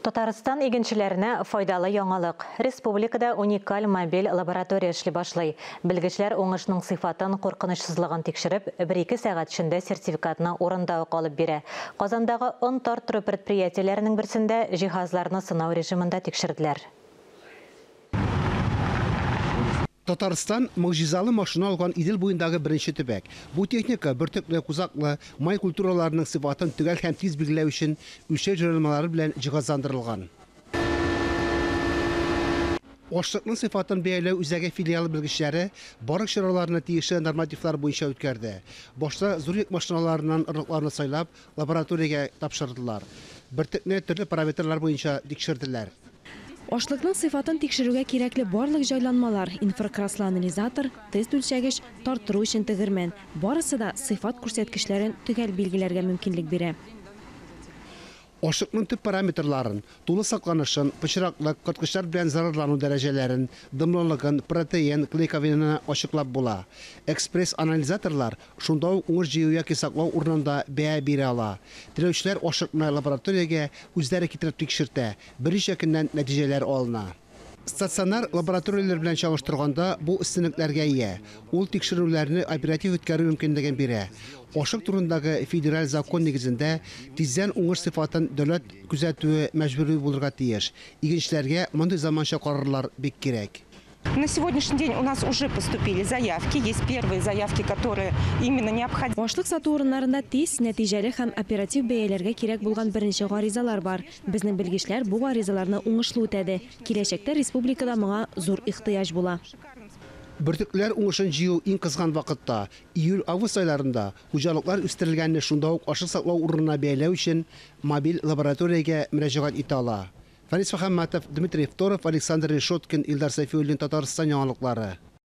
Татарстан игенчеләренә файдалы яңалык. Республикада уникаль мобиль лаборатория эшли башлый. Белгечләр уңышның сыйфатын, куркынычсызлыгын тикшереп, 1-2 сәгать эчендә сертификатны урында ук алып бирә. Казандагы он тарттыру предприятиеләренең берсендә җиһазларны сынау режимында тикшерделәр. Татарстан могҗизалы машина алган Идел буендагы беренче төбәк. Бу техника бөртекле, кузаклы, май культураларының сыйфатын төгәл һәм тиз билгеләү өчен үлчәү җайланмалары белән җиһазландырылган. Ашлыкның сыйфатын бәяләү үзәге филиалы белгечләре барлык чараларны тиешле нормативлар буенча үткәрде. Башта зур йөк машиналарыннан орлыкларны сайлап, лабораториягә тапшырдылар. Бөртекне төрле параметрлар буенча тикшерделәр. Ашлыкның сыйфатын тикшерүгә кирәкле барлык җайланмалар, инфракраслы анализатор, тест үлчәгеч, тарттыру өчен тегермән, барысы да сыйфат күрсәткечләрен төгәл билгеләргә мөмкинлек бирә. Ашлыкның төп параметрларын, тулы сакланышын, пычраклык, корткычлар белән зарарлану дәрәҗәләрен, дымлылыгын, протеин, клейковинаны ачыклап була. Экспресс-анализаторлар шунда ук уңыш җыю яки саклау урынында бәя бирә ала. Теләүчеләр ашлыкны лабораториягә үзләре китереп тикшертә, берничә көннән нәтиҗәләр алына. Стационар лабораторияләр белән чагыштырганда бу өстенлекләргә ия. Ул тикшерүләрне оператив үткәрү мөмкинлеген бирә. Ашлык турындагы федераль закон нигезендә тиздән уңыш сыйфатын дәүләт күзәтүе мәҗбүри булырга тиеш. Игенчеләргә мондый заманча карарлар бик кирәк. На сегодняшний день у нас уже поступили заявки. Есть первые заявки, которые именно необходимы. Ашлык сату урыннарында тиз, нәтиҗәле һәм оператив бәяләргә кирәк булган беренче гаризалар бар. Безнең белгечләр бу гаризаларны уңышлы үтәде. Киләчәктә республикада моңа зур ихтыяҗ була. Бөртекләр уңышын җыю иң кызган вакытта, июль-август айларында хуҗалыклар үстерелгәнне шунда ук ашлык саклау урынына бәяләү өчен мобиль лабораториягә мөрәҗәгать итә ала. Фарис Мөхәммәтов, Дмитрий Второв, Александр Решеткин, Илдар Сәйфуллин, Татарстан яңалыклары.